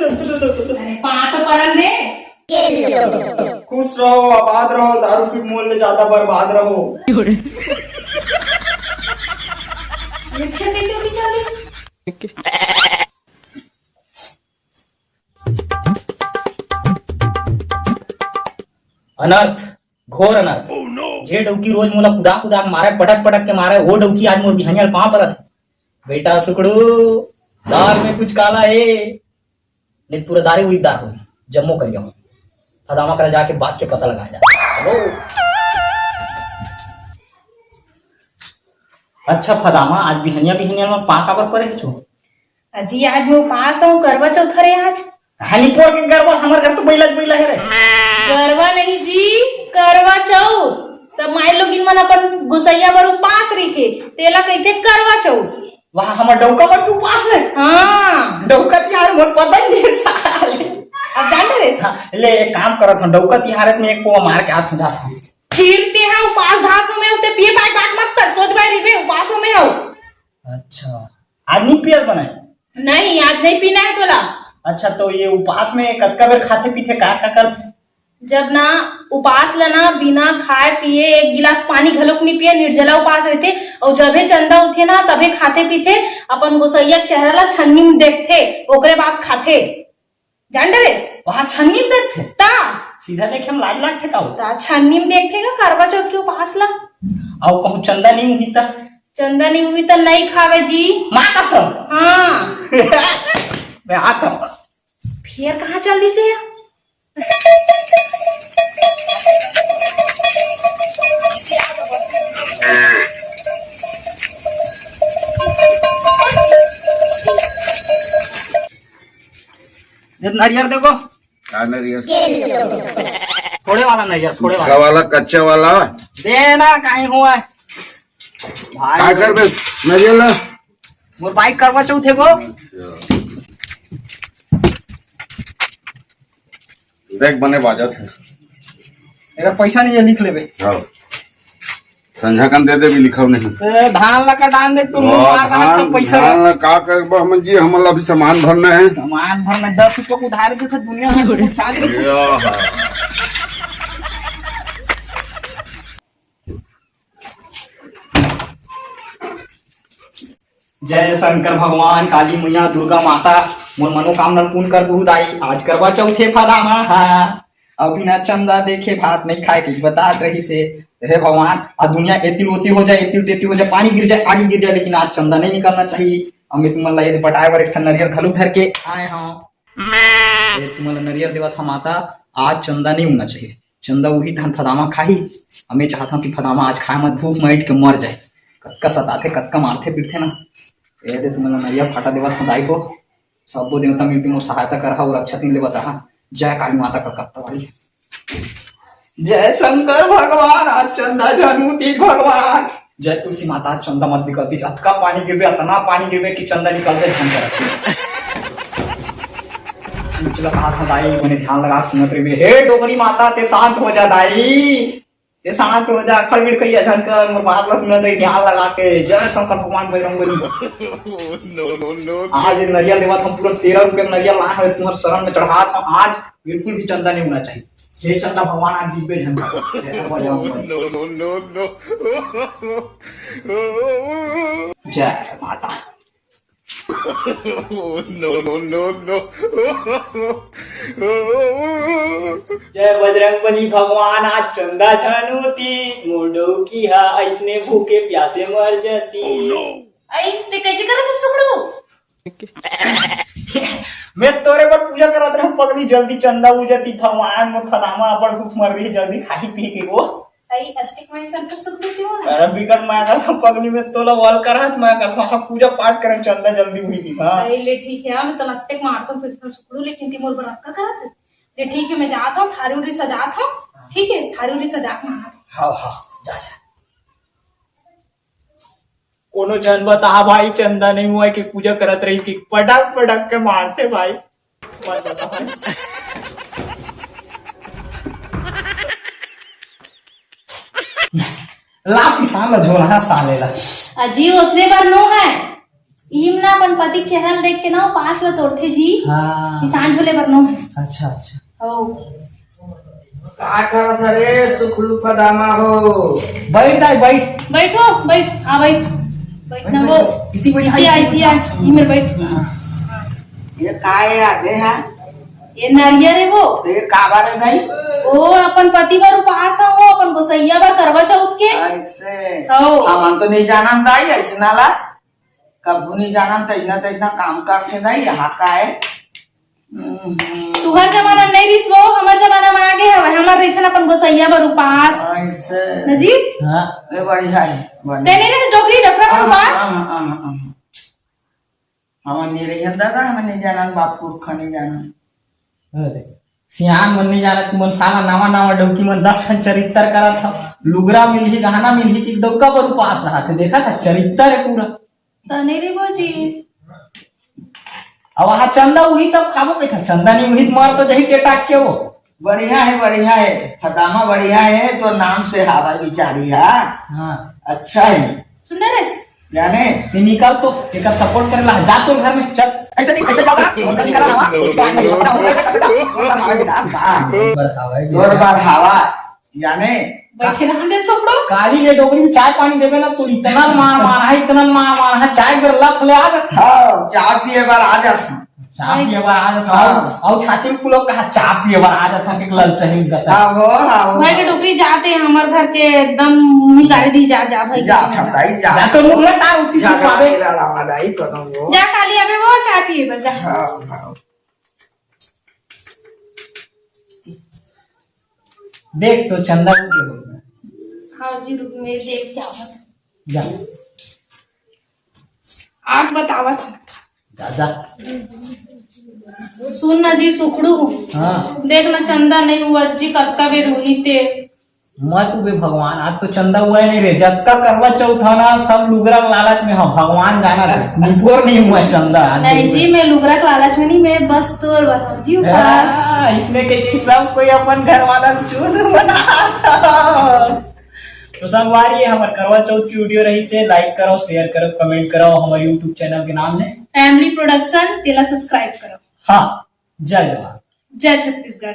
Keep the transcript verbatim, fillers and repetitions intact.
अरे, पाँव तो परन दे। खुश रहो, आबाद रहो, दारू पी के मोर ले ज्यादा बर्बाद रहो। ये फिर कैसे उठी चालीस? अनर्थ, घोर अनर्थ। जे डौकी रोज मोला कुदा कुदा के मारे, पटक पटक के मारे, वो डौकी आज मोर बिहनिया ल पाँव परत हे। बेटा सुकड़ू, दार में कुछ काला हे, नहीं पूरा दारे उड़ीदार होही, जम्मो करिया होही। फदामा करा जाके बात के पता लगाया जाए। चलो। अच्छा फदामा, आज बिहनिया बिहनिया में पाँव काबर परे हे छो? अजी, आज मैं उपास हूँ, करवा चौथ हरे आज। हनी पोर के गरवा, हमर घर तो बैला बैला हे रे। गरवा नहीं जी, करवा चौथ। सब माई लोगिन मन अपन गोसैया बर उपास रहिथे, तेला कहिथे करवा चौथ। वाह, हमर डौका मन के उपास हे। हाँ। डौका तिहार मोर पता ही नहीं हे साले। अब जान डरे? हाँ, ले एक काम करत हूँ, डौका तिहार में एक पोवा मार के हाथ में डाल। फिर ते हा उपास धासो में होते, पिए पाए बात मत कर, सोच बाय रहिबे, उपासो में हो। अच्छा, आज नहीं पियत बनाए? नहीं, आज नहीं पीना है तोला। अच्छा, तो ये उपास में कतका बेर खाथे पीथे, का का करथे? जब ना उपास ल ना बिना खाए पिए एक गिलास पानी घलोक नहीं पिए, निर्जला उपास रहथे। और जबे चंदा उठे ना तबे खाथे पीथे, अपन गोसैया के चेहरा ला छन्नी में देखथे, ओकरे बाद खाथे। जान डरेस? वहाँ छन्नी में देखथे? ता। सीधा देखे में लाज लागथे का हो? ता छन्नी में देखथे का करवा चौथ के उपास ला? अउ कहूँ चंदा नहीं उही ता? चंदा नहीं उही ता नहीं खावे जी। माँ कसम। हाँ। मैं आता हूँ। फिर कहाँ चल दिसे? ये नरियर देखो। का नरियर? फोड़े वाला नरियर, फोड़े वाला। सूखा वाला, कच्चा वाला? देना, काहे हुआ है? भाई का करबे नरियर ला? मोर बाइक करवा चौथ हे वो। अच्छा। देख बने बाजत हे। अगर पैसा नहीं है, लिख लेबे। हाँ। संझा कन दे देबे, लिखव नहीं। ए, धान ला कटान दे, तू ओ, मार देना धान, सब पैसा। धान ला का करबो हमन जी, हमन ला अभी सामान भरना है। सामान भरना, दस रुपया को उधार दे तो दुनिया में कुछ उधार दे। या है। जय शंकर भगवान, काली मैया, दुर्गा माता, मोर मनोकामना पूर्ण कर दू दाई। आज करवा चौथ हे फदामा, हाँ। अउ बिना चंदा देखे भात नहीं खाए के बतात रहिस हे। हे भगवान, आ दुनिया एती ओती हो जाए, एती तेती हो जाए, पानी गिर जाए, आगी गिर जाए, लेकिन आज चंदा नहीं निकलना चाहिए। अमित मन ला ये पटाए बर एक ठन नरियर घलो धर के आए हंव। ए, तुमन ला नरियर देवत हंव माता, आज चंदा नहीं होना चाहिए। चंदा उही तहन फदामा खाही। अमे चाहत हंव कि फदामा आज खाए मत, भूख मइट के मर जाए। कतका सताथे, कतका मारथे पीटथे ना। ए दे तुमन ला नरियर फाटा देवत हंव दाई हो। सब्बो देवता मिलके मोर सहायता करहा अउ रक्षा तीन ले बताहा। जय काली माता कलकत्ता वाली। जय शंकर भगवान, आज चंदा झन उतिस भगवान। जय तुलसी माता, आज चंदा मत निकलतिस। अतका पानी गिरबे, अतना पानी गिरबे कि चंदा निकलबे झन करत। चला कहा था दाई, मैंने ध्यान लगा सुनत रहिबे। हे डोकरी माता, ते शांत हो जा दाई। ए शांत हो जा, अखड़ बिड़कइया झन कर, मोर बात ल सुनत रही ध्यान लगा के। जय शंकर भगवान Bajrang Bali. No, no, no। आज ये नरियल देवत हंव, पूरा तेरह रुपया के नरियल लाए हंव, तुम्हर शरण में चढ़ात हंव। आज बिल्कुल भी चंदा नहीं होना चाहिए। हे चंदा भगवान, आज बीबे झन कर। No, no, no, no। जय माता। No, no, no, no। जय बजरंग बली भगवान, आज चंदा झन होतिस, मोर डौकी हा अइसने भूखे प्यासे मर जातिस। अई, ते कैसे करत हस सुगड़ू? मैं तोरे बर पूजा करत रहूं पगली, जल्दी चंदा हो जातिस भगवान, मोर फदामा अब्बड़ भूख मर रही, जल्दी खाही पी के वो। अई, अतेक माय करथस सुकड़ू क्यों ना? अरे बिकट माय करथंव पगली, मैं तोला वल करत माय करथंव, हाँ, पूजा पाठ करे चंदा जल्दी हुई की, हाँ। अई, ले ठीक है, मैं तोला अतेक मारथंव फिर से सुकड़ू, लेकिन ते मोर बर अतका करत हस। ले ठीक है, मैं जात हंव, थारी उरी सजात हंव, ठीक है, थारी उरी सजा के मारत हंव। हाँ, हाँ, जा, जा। कोनो झन बताहा भाई, चंदा नहीं हुआ कि पूजा करत रही कि पटक पटक के मारथे भाई। ला पिसान ला झोलहा साले ला। अजी, ओसने बर नो है। इम ना अपन पति के चेहरा ल देख के ना उपास ला तोड़थे जी। हाँ। किसान झोले बर नो। अच्छा, अच्छा। हो। का करत हरे सुखलू फदामा हो? बैठ दाई, बैठ। बैठो, बैठ, आ बैठ। बैठ ना वो। इति बैठ, इति आ, इति आ, इमेर बैठ। ये का है यार, दे हा? ये नारियर है वो। तो ये का बारे दाई? वो अपन पति बर उपास है, वो अपन गोसैया बर करवा चौथ के। ऐसे। हो। हमन तो नहीं जानन दाई, ऐसे नाला। कभू नहीं जानन, तैसना तैसना काम करथे दाई, यहाँ का है। हम्म। तुहर जमाना में नहीं रिस वो, हमर जमाना में आगे हवे, हमर रहिथन अपन गोसैया बर उपास। ऐसे। ना जी? हाँ। ये बढ़िया है, बढ़िया। तेने रे डोकरी डोकरा बर हाँ, उपास? हाँ, हाँ, हाँ, हाँ। हमन नहीं रहियन दादा, हमन नहीं जानन, बाप पुरखा नहीं जानन। अरे, सियान मन नहीं जानत, तुमन साला नवा नवा डौकी मन दस ठन चरित्तर करत हव। लुगरा मिलही, गहना मिलही कि डौका बर उपास रहत हे, देखत हव, चरित्तर है पूरा। तने रे भौजी। अब वहाँ चंदा उही तब खाबो कइथन, चंदा नहीं उही त मर तो जही टेटाक के वो। बढ़िया है, बढ़िया है, फदामा बढ़िया है, तो नाम से हवा बिचारी है। हाँ। अच्छा है। सुन ना रे। जाने। ये निकल तो, एकर सपोर्ट करे ला, जा तो घर में, चल। ऐसे नहीं, ऐसे चल रहा, उनका निकल रहा, वहाँ। बढ़ावा है बेटा, बढ़ावा है। तोर बार हवा, जाने। बैठे रहन दे सुपड़ो। काली ये डोकरी में चाय पानी देबे ना, तो इतना मार मार है, इतना मार मार है, चाय बर लप ले आ जा। हाँ, चाय पिए बर आ जा। चाय पिए बर आ जा। हाँ। और छाती में कुलो कहा, चाय पिए बर आ जा, के ललचही में कहता। हाँ, हो, हाँ, हो। भाई के डोकरी जाते हैं, हमारे घर के एकदम निकाले दी, जा, जा भाई, जा, जा, जा। जा, तो मुंह ना टार उठी जा, से जा, पावे। जा, जा, जा, जा, कोनो वो। जा, काली अबे वो चाय पिए बर जा। हाँ, हाँ। देख तो चंदा उठ गया होगा। हाँ जी, रुक, मैं देख के आवत। जा। आठ बतावत हूँ। जा, जा। सुन ना जी, सुखड़ू। हाँ। देख ना, चंदा नहीं हुआ जी, कतका बेर हुई ते। मत उबे भगवान, आज तो चंदा हुआ ही नहीं रे। जतका करवा चौथ है ना, सब लुगरा के लालच में हो, भगवान जाना रे। निपोर नहीं हुआ चंदा आज। नहीं जी, मैं लुगरा के लालच में नहीं, मैं बस तोर बर हूँ जी, उपास। हाँ, इसमें के, के सब कोई अपन घर वाला चूज बनाता। तो संगवारी, ये हमर करवा चौथ की वीडियो रही से, लाइक करो, शेयर करो, कमेंट करो, हमारे यूट्यूब चैनल के नाम है फैमिली प्रोडक्शन, तेला सब्सक्राइब करो। हाँ, जय जवान। जय छत्तीसगढ़।